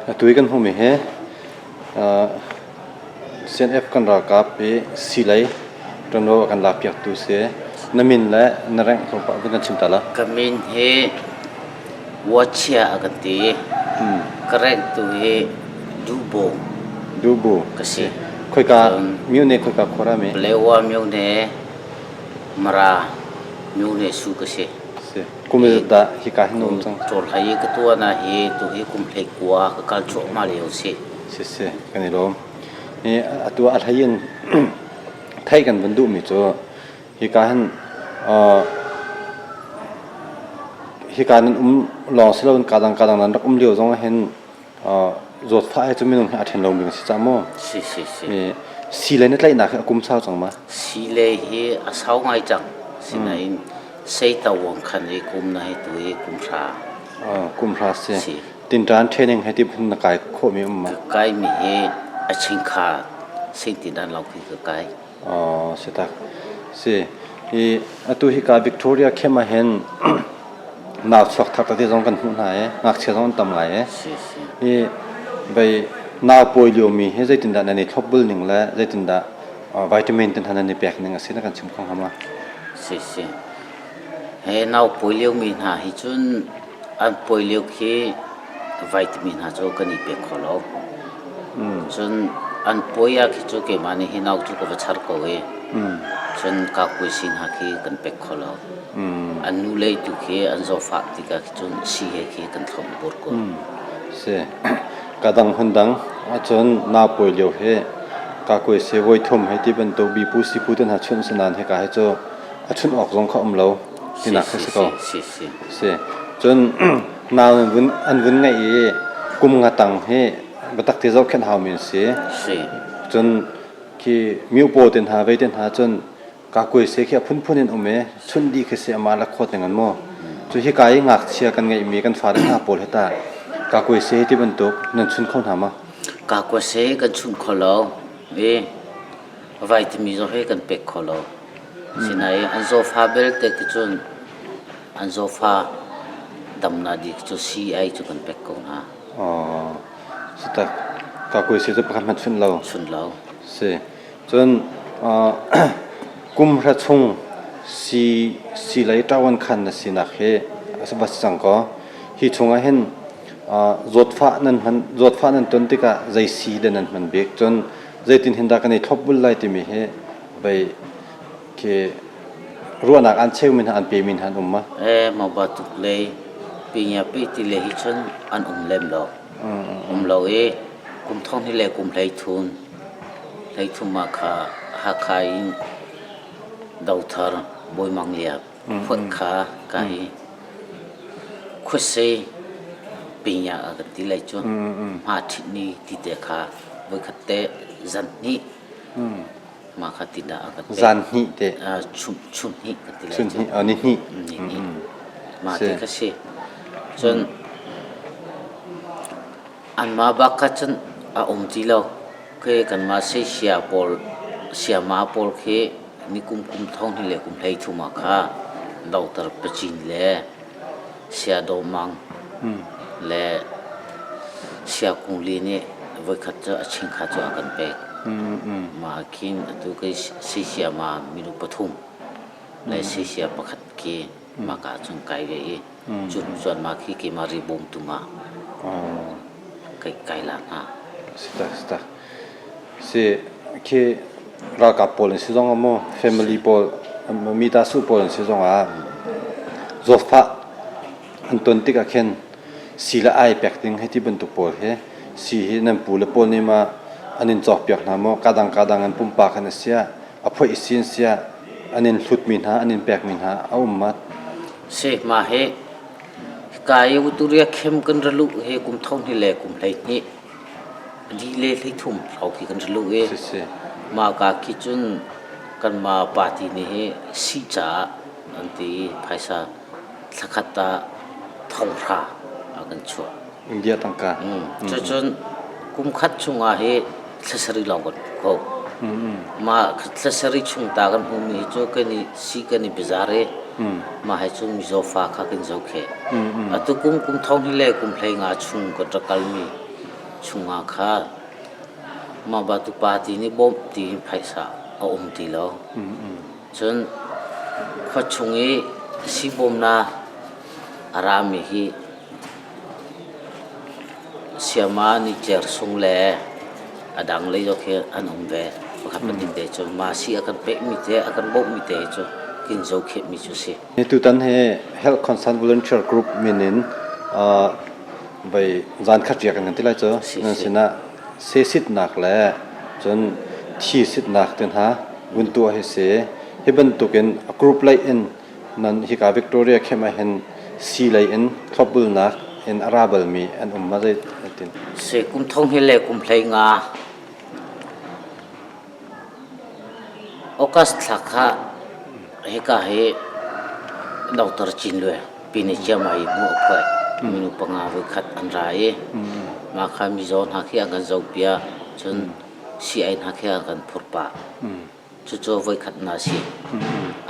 Atu i kan hmuhmi hi CNF kan ralkap i silei ṭuanvo a kan lakpiaktu si. Na min le na rank tlawmpal vun kan chim ta la. Ka min hi Wachia a kan ti. Ka rank tu hi Dubo. Dubo. Ka si. Khoika myone khoika khua ra mi? Palewa myone Mara myone su ka si. Si. Kum zeizat dah hika hin na um cang? Rawl hai i ka tuan ah hi tu hi kum 19 ka kal cuahmah lio si. Si si, kan i lawm. Hi atu a hlei in theih kan vun duhmi cu hika hin hika nan um lawng si loin kadang kadang nan rak um lio zong ah hin zawtfah hi cu minung hi a ṭhen lomi kan si cang maw? Si si si. Mi sii lei na tlaihnak hi a kum sau cang ma? Sii lei hi a sau ngai cang. Sinain seitawang khan i kum na hi tu hi kum hra. Kum hra si. Si. Tinṭan training he ti phun na kai khawhmi um ma? Ka kai mi hi a chingkha seintin an lo khi ka kai. Si tak. Si. Hi atu hi ka Victoria camp ah hin nau chuak thar tete zong kan hmuh hna i ngakchia zong an tam ngai i. Si si. Hi bei nau pawi liomi hi zeitindah nan i thlopbul ning le zeitindah vitamin te hna nan i pek ning a si na kan chim kho hnga ma? Si si. He nau pawi liomi hna hi cun an pawi lio khi vitamin hna cu kan i pek kho lo. Cun an pawi ah khi cu keimah nih hi nau cu ka va char ko i cun kakuaisi hna khi kan pek kho lo. An nu lei tu khi an zawfah tikah khi cun sii he khi kan thlop bur ko. Si. Ka dang hun dang ahcun nau pawi lio hi kakuaisi voi thum hei ti bantuk bipu sipu te hna chunh si nain hika hi cu a chunh awk zong kha um lo tinak khi si ko. Si si. Si. Cun nau an vun an vun ngeih i kum nga tang hi biatak te zohkhenh haumi an si. Si. Cun khi miupaw te hna vei te hna cun kakuaise khi a phunphun in um i chunh dih khi si amah la khawt ning an mu. Cu hika i ngakchia kan ngeihmi kan fale hna pawl hi tah kakuaise ti bantuk nan chun kho hna ma? Kakuaise kan chun kho lo i vai timi zong hi kan pek kho lo. Sinain an zawfa belte khi cun an zawfa damnak ding cu sii cu kan pek ko hna. Si tak. Kakuaise cu pakhat hmanh chunh lo. Chunh lo. Si. Cun kum hra chung sii sii lei ṭawan khan na sinak hi a va si cang kaw hi chungah hin zawtfah nan hman zawtfah nan ton tikah zei sii dah nan hman bik cun zeitin hin dah kan i thlopbul lai timi hi vei khi ruahnak an cheumi hna an pemi hna an um ma? Eh maba tuk lei pinya pi ti le hi cun an um lem lo. Um lo i kum thong hi le kum hlei thun hlei thum ah kha Hakha in Dothar Bawimang Liap phuat kha ka hi khuase pinya a kan ti lai cu hma ṭhit ni ti te kha voikhat te zan hnih Mah kha ti dah a kan pek. Zan hnih te. Chun chun hnih kan ti lai. Chun hnih, ni hnih. Ni hnih. Mah ti kha si. Cun anmah bak kha cun a um ti lo. Khi kanmah sia pawl siama pawl khi ni kum kum thong hnih le kum hlei thum ah kha Doctor Pacin le Sia Dawh Mang le Sia Kung Li nih voikhat cu a chingkha cu a kan pek. Mah ah khin atu kei siama minu pathum le sisia pakhat khi mah ka cun kai ve i cu hnu cun mah khi keimah ri bawmtu ah kai kai la hna. Si tak si tak. Si khi ralkap pawl an si zong ah maw family pawl mi ta su pawl an si zong ah zawtfah an ton tikah khin si le ai pek ding hei ti bantuk pawl hi si hi nan pu le pawl nih ma an in cawkpiak hna maw kadang kadang an pumpak an sia a phoih si an sia an in hlutmi hna an in pekmi hna a um ma Si ma hi ka i uturia khem kan ralu hi kum thong hi le kum hlei hnih li le hlei thum hau khi kan ralu i mah ka khi cun kanmah party nih hi si caah an ti i phaisa thlakhat ah thonghra a kan chuah. India tangka. Cucun kum khat chungah hi thlasarih lawng kan hmu kho. Mah thlasarih chung ta kan hmuhmi hi cu kan i si kan i biazar i mah he cun mizaw fa kha kan zohkheh. Atu kum kum thong hi le kum hlei nga chung kan rak kalmi. chungah khan mah batu party nih bawmh tiin phaisa a um ti lo. Cun khua chung i sii-bawmnak a rami hi Siama nih Cersung le a dang lei zong khi an um ve. Pakhat pahnih te cu mah sii a kan pekmi te a kan bawmhmi te hi cu kin zohkhehmi cu a si. Tutan hi Health Concern Volunteer Group min in voi zan khat riak kan ti lai cu nan sinah sesitnak le cun thi sitnak te hna vun tuah hi si. Hi bantukin a group lei in nan hika Victoria camp ah hin sii lei in thlopbulnak in a ra balmi an um ma zei tin? Si kum thong hi le kum hlei nga August thla kha hika hi Doctor Cin Lue pine chiama i hmuh a phuai minu panga voi khat an ra i mah kha mizaw hna khi an kan zohpiak cun sii hna khi an kan phurh pah. Cucu a voikhatnak a si.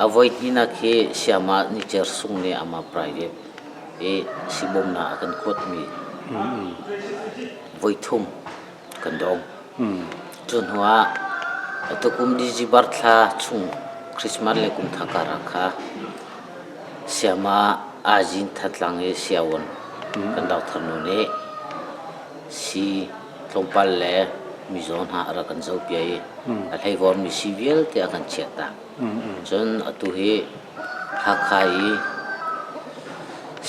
A voihnihnak hi Siamah Ni Cer Sung nih amah private i sibawmnak a kan kuatmi voithum kan dong. Cu hnu ah atukum December thla chung Christmas le kum thar kar ah kha Siamah Azin Thantlang i Siawan kan doctor nu nih si tlawmpal le mizaw hna a rak kan zohpiak i a hleivuarmi si vialte a kan chiahtak. Cun atu hi Hakha i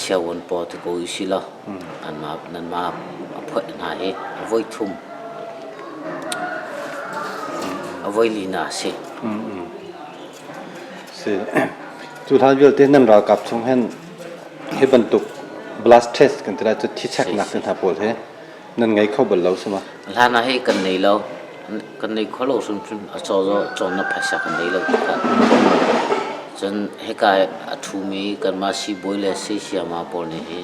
Siawan paw ti ko i si law anmah nanmah a phoih hna hi a voi thum a voi lina a si. Si. Cu hlan vialte nan ralkap chung hin hi bantuk blast test kan ti lai cu thi cheknak te hna pawl hi nan ngei kho bal lo sima? Hlan ah hi kan nei lo. Kan nei kho lo hrimhrim. A caw cawnnak phaisa kan nei lo tikah. Cun hika a ṭhumi kanmah siibawi le siasiama pawl nih hi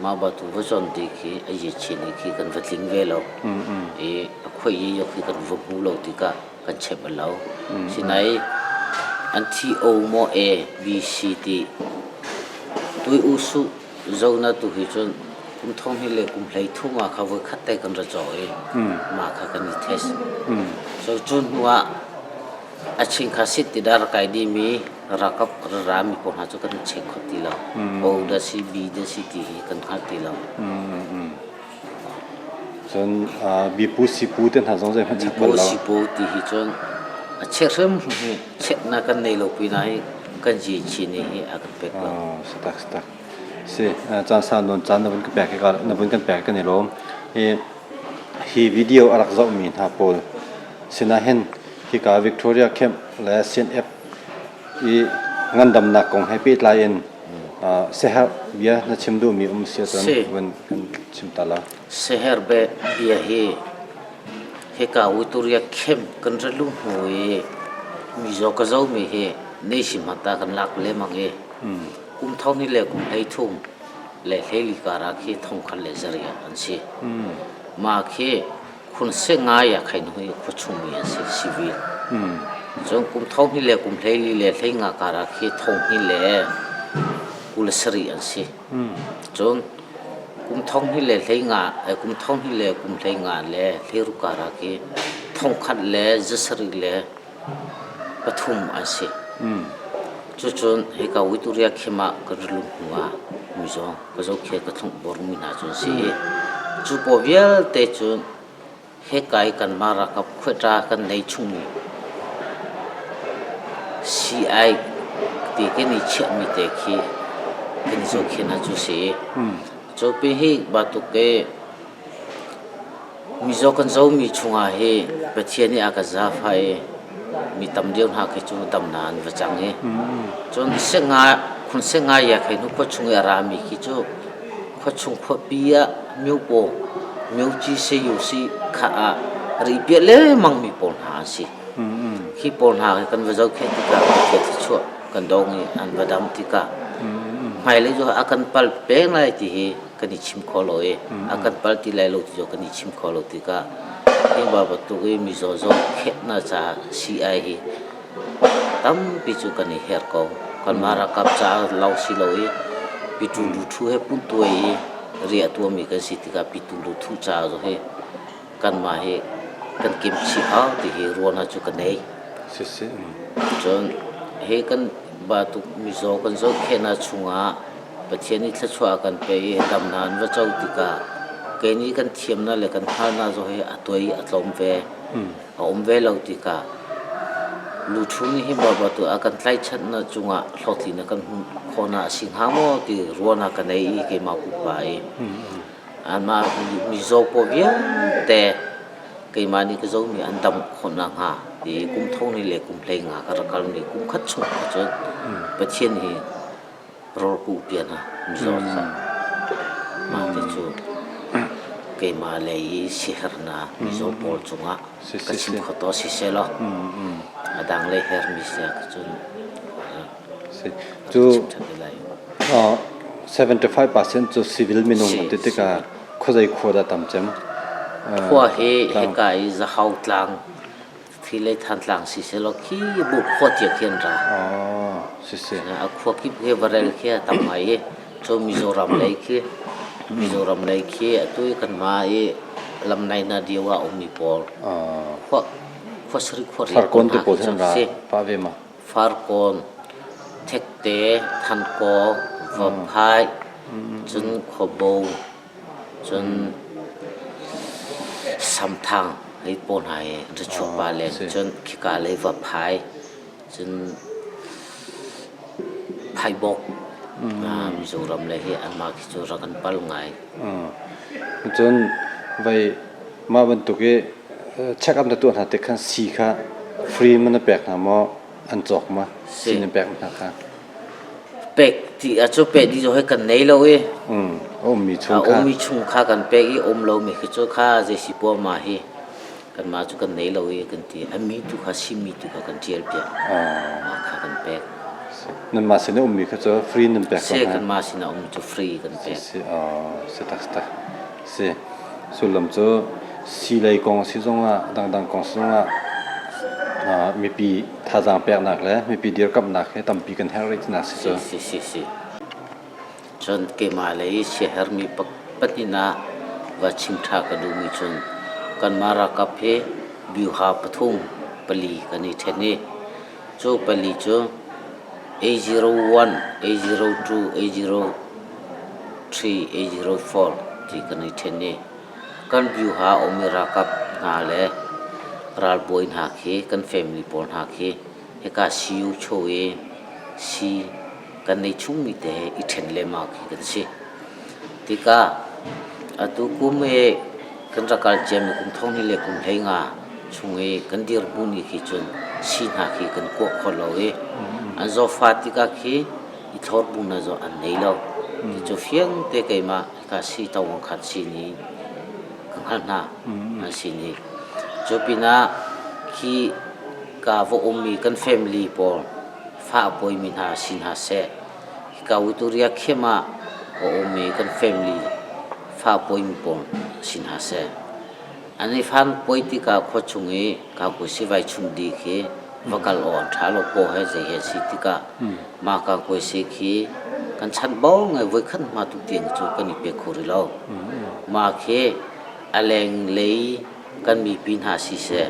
mah batu va cawn ti khi a ye chin i khi kan va tling ve lo. I a khuai i khi kan va hmu lo tikah kan chep bal lo. Sinain an thi o maw A, B, C ti tui u su Zona tu hi cun kum thong hnih le kum hlei thum ah kha voi khat te kan ra caw i mah kha kan i test. So cu hnu ah a ching kha sit ti dar kai dimi rakap rami pawl hna cu kan check kho ti lo. O da si B da si ti hi kan hngal ti lo. Cun bipu sipu te hna zong zeihmanh check bal lo. Bipu sipu ti hi cun a check hrim hi check na kan nei lo pin ah hi kan ji chin hi a kan pek lo. Satak satak. Si, caan sau nawn caan na vun ka pek na vun kan pek kan i lawm. Hi hi video a rak zohmi hna pawl sinah hin hika Victoria Camp le CNF i ngandamnak kong he pehtlai in seher bia na chim duhmi um si ahcun vun kan chim ta la. Seher bia hi hika Victoria Camp kan ra lu hnu i mizaw ka zomi hi nei sim hata kan lak lemang i Kum thong hnih le kum 13 le 14 kar ah khi thongkhat le zariat an si. Mah khi khun se ngai ah khain hui khua chungmi an si civil. Cun kum thong hnih le kum 14 le 15 kar ah khi thong hnih le 27 an si. Cun kum thong hnih le 15 kum thong hnih le kum 15 le 16 kar ah khi thongkhat le zasarih le pathum an si. Cucun hika Victoria khim ah kan rilung hnu ah mizaw ka zohkhel ka thlungh bormi hna cu an si i cu paw vialte cun hika i kanmah ralkap khuaṭa kan nei chungmi CI ti kan i chiahmi te khi kan i zohkhel hna cu a si i cu pin hi bantuk i Mizaw kan zomi chungah hi Pathian nih a ka zaangfah i mi tam deuh hna khi cu damnak an va cang i cun khun sengai ya khe nu khua chung i a rami khi cu khua chung khuapi ah myopaw myoci seyu si kha ah ri piah lengmang mi pawl hna an si. Khi pawl hna khi kan va zohkhenh tikah Pathian thluachuah kan dong i an va dam tikah hmailei cu a kan pal peng lai ti hi kan i chim kho lo i a kan pal ti lai lo ti cu kan i chim kho lo tikah hi ba bantuk i mizaw zong khetnak caah sii-ai hi tampi cu kan i her ko. Kanmah ralkap caah lawng si lo i pitu luthu he puntuai i Ri a tuahmi kan si tikah pitu luthu ca zong hi kanmah hi kan kimchih hau ti hi ruahnak cu ka nei. Cun hi kan batuk mizaw kan zohkhenhnak chungah Pathian nih thluachuah a kan pe i damnak an va co tikah kei nih kan thiamnak le kan hngalhnak zong hi a tuai a tlawm ve. A um ve lo tikah luthu nih hi batu a kan tlaihchanhnak cungah hlawhtlinnak kan hmuh khawhnak a si hnga maw ti ruahnak ka nei i keimah pupa i anmah mizaw pawl vialte keimah nih ka zomi an dam khawh nakhnga ti kum thong ni le kum hlei nga ka rak kalmi kum khat chung ahcun Pathian hi rawlkuh pian ah mizaw cang. Mah ti cu keimah lei i siaherhnak mizaw pawl cungah ka chim kho to siseh law a dang lei hermi si ahcun Cu 75% cu civil minung ti tikah khuazei khua dah tam cem? Khua hi hika i Zahau tlang thi le Thantlang si selaw khi bu khua tiang khi an ra. Siseh. A khua kip khi varel khi a tam ngai i cu Mizoram lei khi Mizoram lei khi atu i kanmah i lam nai na dio ah ummi pawl khua khua sari khua riat Farkawn te pawl an ra pah ve ma? Farkawn, Thekte, Thankaw, Vaphai, cun Khuabo, cun Samthang hei pawl hna hi an ra chuak pah len. Cun khika lei Vaphai, cun Phaibawk, Mizoram lei hi anmah khi cu rak an pal ngai. Cun vei mah bantuk i check up na tuah hna tik khan sii kha free man na pek hna maw an cawk ma sii na pek hna kha? Pek ti a cu pek dih hi kan nei lo i a ummi chung kha a ummi chung kha kan pek i um lomi khi cu kha zei si poah ma hi kanmah cu kan nei lo i kan ti a mi tu kha simi tu kha kan ṭial piak mah kha kan pek. Nanmah sin a ummi kha cu free nan pek ko hna? Si kanmah sin a um cu free kan pek. Si si tak tak si sullam cu Siilei kong si zongah dangdang kong si zongah mipi thazaang peknak le mipi dirkamhnak hi tampi kan herh rih tinak si cu. Si si si. Cun keimah lei siaherhmi pahnih ah va chim ṭha ka duhmi cun kanmah ralkap hi byuha pathum pali kan i ṭhen i cu pali cu A01, A02, A03, A04 ti kan i ṭhen i Kan byuha a ummi ralkap hna le ralbawi hna khi kan family pawl hna khi hika CU cho i si kan nei chungmi te he i ṭhen lehmah khi kan si. Tikah atu kum i kan rak kal ciami kum thong hnih le kum 15 chung i kan dirhmun i khi cun si hna khi kan kuah kho lo i an zawfa tikah khi i thlor bu na zaw an nei lo. Ti cu fiang te keimah ka si to khat si ni ka hngalh hna an si ni. Cu pinah khi ka va ummi kan family pawl fa a pawimi hna si hna seh hika Wituria khem ah a ummi kan family fa a pawimi pawl si hna seh an i fan poi tikah khua chung i kangkui sivai chung di khi va kal aw an ṭha lo paw he zei he si tikah mah kangkui si khi kan chan bo ngai voi khat hma tu tiang cu kan i pe kho rih lo. Mah khi a leng lei kan mipi hna siseh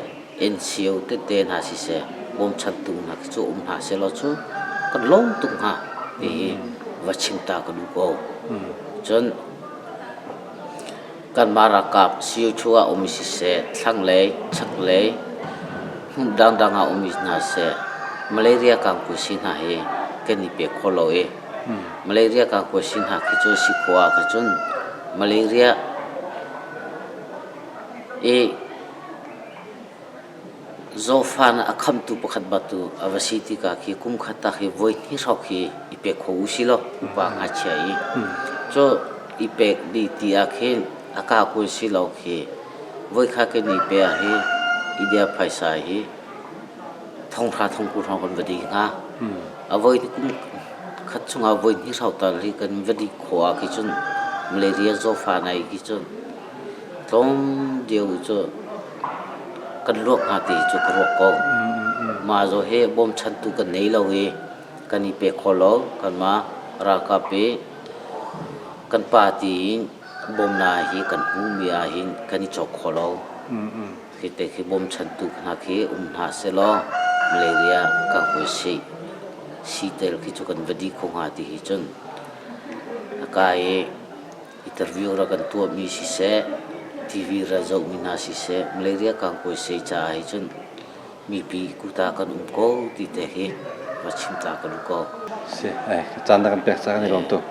NCO tete hna siseh bawmchantu hna khi cu um hna sehlaw cu kan lawm tuk hnga ti hi va chim ta ka duh ko. Cun Kanmah ralkap CU ah um siseh, thlanglei, chaklei, hmun dangdang ah um hna seh, malaria kangkuasi hna hi kan i pe kho lo i malaria kangkuasi hna khi cu si khawh ah cun malaria i Zawfa a khamtu pakhat batu a va si tikah khi kum khat tak hi voi hnih hrawk hi i pek kho u si law upa ngakchia i cu i pek dih ti ah khin a ka kun si lo khi voi kha kan i pe ah hi India phaisa hi thonghra thongku hrawng kan va dih hnga. A voi kum khat chungah voi hnih hrawk tal hi kan va dih khawh ah khi cun malaria zawfa nai khi cun Tlawm deuh cu kan luak hnga ti cu ka ruak ko. Mah zaw hi bawmchantu kan nei lo i kan i pe kho lo. Kanmah ralkap i kan pa ti in. Bawmnak hi kan hmuhmi ahhin kan i cawk kho lo. Khi te khi bawmchantu hna khi um hna sehlaw malaria kan hawi sih si tel khi cu kan va dih kho hnga ti hi cun a ka i interview ra kan tuahmi siseh, TV ra zohmi hna siseh, malaria kangkawi sei caah hi cun mipi kuta kan um ko ti te hi va chim ta ka duh ko. Si, ai, caan na kan pek ca kan i lawm tuk.